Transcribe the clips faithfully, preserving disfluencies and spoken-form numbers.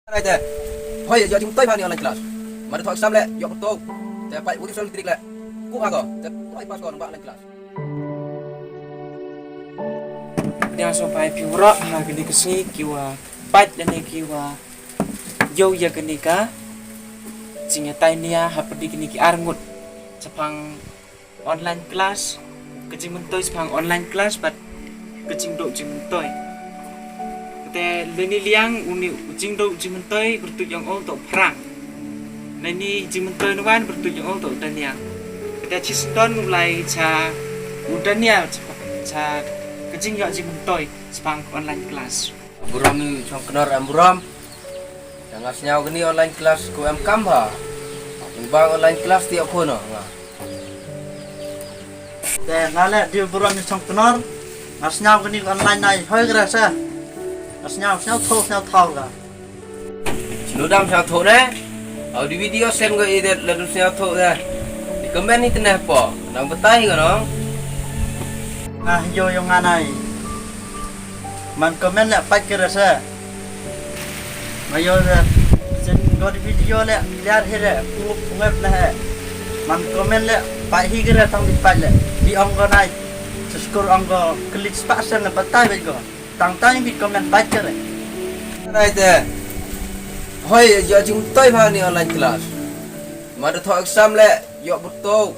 Nai te. Hoi, ïoh jingmyntoi bha ha kane online class. Mada thoh exam leh, ïoh pyrto. Te pait wiki sol trik leh. Ku bha ko, te poi pass ko nang ba online class. Pdiang sngewbha ïa phi baroh ha kane ka sngi kiwa pait lane kiwa ïoh ïa kane ka jingïatai nia hapdeng kine ki ar ngut shaphang online class, ka jingmyntoi shaphang online class bad ka jingduh jingmyntoi. Te lane liang une u jingduh jingmyntoi pyrtuid ïa u toh Phrang. Lane jingmyntoi nwan pyrtuid ïa u toh Daniel. Te shisien u lai cha u Daniel cha, cha ka jingïoh jingmyntoi shaphang online class. Burom ïa u Chongknor em burom. Te nga sngew kane online class ko em kam bha. Ïa ba online class te ïa khun nga. Te nga leh dei burom ïa u Chongknor. Nga sngew kane online nai hoi gra sa. Nga sngew, sngew thaw, sngew thaw ga. Sngewdam sngew thaw ne. Au di video send ko i det la du sngew thaw ne. Di comment ni te ne po. Nang batai ko nong. Nga hyo yo nga nai. Man comment leh pait kere se. Ma yo de. Sen ko di video leh liar here. Ku ngep leh he. Man comment leh pait hi kere tang di pait leh. Di ong ko nai. Subscribe ong ko klik spak sen leh batai bait ko. Tang tang di comment pait kere. Nai te. Hoi, ïoh jingmyntoi bha ha kane online class. Mada thoh exam leh, ïoh pyrto.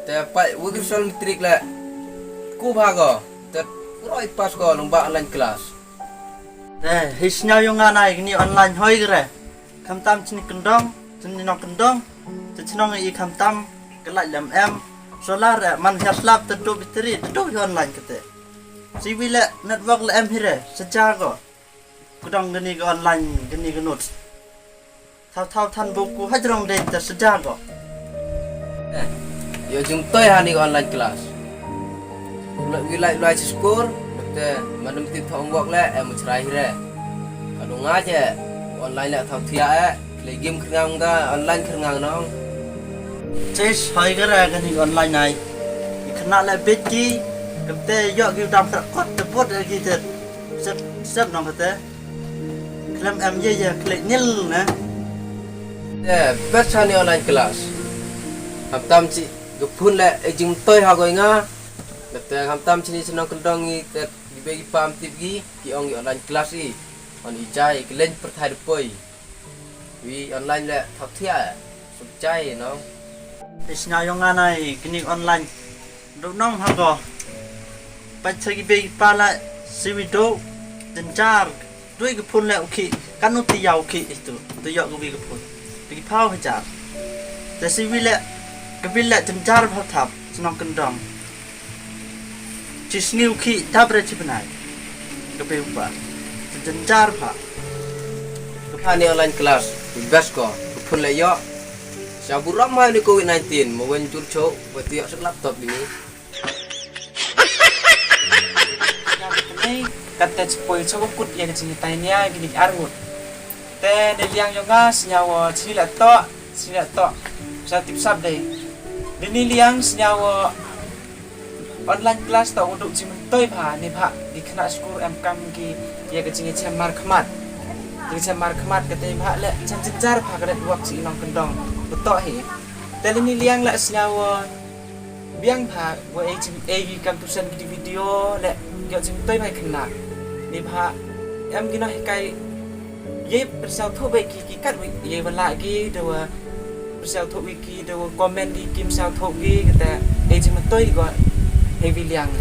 Te pait wiki sol trik leh. Ku bha ko. Te poi pass ko nang ba online class. Te hi sngew ïa nga nai kane online hoi kere. Khamtam chini kyndong, chini nongkyndong. Te chnong i khamtam ka light lem em. Solar eh man hiar slap te duh battery te duh ïa online kate. Siwi leh network leh em hi re, saja ko. Kudang kane ka online, kane ka note. Thaw thaw than bok ku hajrong dei ta saja ko. Eh, ïoh jingmyntoi ha kane ka online class. Ula wi lai lai skur, te man dum tip thaw bok leh, em chrai hi re. Ka du nga je, online leh thaw thiah eh. Play game kyrngang ka online kyrngang nong. Chase hoi kere kane online nai. Ki khynnah leh bit ki, kate ïoh ki dam kyrkot te bot ki te. Sep, sep nong kate. Khlem em ye ye khlem nil ne. Te best ha kane online class. Khamtam chi ka phone leh e jingmyntoi ha ko ïa nga. Kate khamtam chini chnong kyndong i te ki bei ki pam tip ki, ki ong ïa online class i. On i jai ki len pyrthai de poi. Wi online leh thok thiah. Suk jai nong. Te sngew ïa nga nai kine online. Duk nong ha ko. Pait cha ki bei ki pa leh siwi duk. Jynjar. Dui ki phone leh u khih. Kan u ti ïa u khih itu. Tu ïoh ka wi ka phone. Pi ki phaw hajar. Te siwi leh ka bil leh jynjar bha thap. Chnong kyndong. Chi sngi u khih dap re chi bnai. Ka bei u pa. Jynjar bha. Ka pha ni online class. Best ko. Ka phone leh ïoh. Sa burom ha ni covid nineteen. Mo wen jur cho. Wa tu ïoh suk laptop ni. Kata chi poi cho kut ïa ka jingïatai nia kine ki arngut. Te ne liang jong nga sngew wa chi la to, chi la to. Sa tip sap dei. Dini liang sngew wa online class to u duk jingmyntoi bha ne bha ki khynnah skul em kam ki ïa ka jingïachem markhmat. Jingïachem markhmat kata bha leh chem jynjar bha ka network chi nongkyndong. Betok hi. Te dini liang la sngew wa biang bha wa ei jing ei ki kam tuition ki video leh ïoh jingmyntoi bha khynnah. Ni bha em ki nonghikai ïa pyrshah thoh bha ki ki kat wi ïa wa lah ki da wa pyrshah thoh wi ki da wa comment ki kim sah thoh ki kata ei jingmyntoi ko hei wi liang.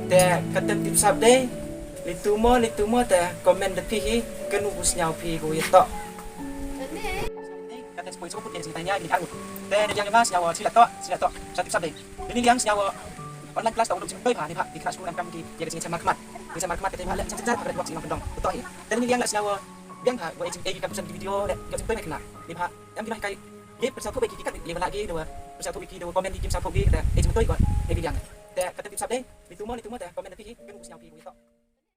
Te kata tip sap dei litu mo litu mo te comment da phi hi kanu ku sngew phi ko ïa to. Kata chi poi suk kut ïa ka jingïatai nia kine ki arngut. Te ne liang jong nga sngew wa chi la to, chi la to. Sa tip sap dei. Dini liang sngew wa online class to u duk jingmyntoi bha ne bha ki khynnah skul em kam ki ïa ka jingïachem markhmat. Jingïachem markhmat kata bha leh chem jynjar bha ka network chi nongkyndong. Betok hi. Te dini liang la sngew wa biang bha wa ei jing ei ki kam tuition ki video leh ïoh jingmyntoi bha khynnah. Ne bha em ki nonghikai ïa pyrshah thoh bha ki ki kat ïa wa lah ki da wa pyrshah thoh wi ki da wa comment ki kim sah thoh ki kata ei jingmyntoi ko hei wi liang. Te kata tip sap dei. Litu mo litu mo te comment da phi hi kanu ku sngew phi ko ïa to.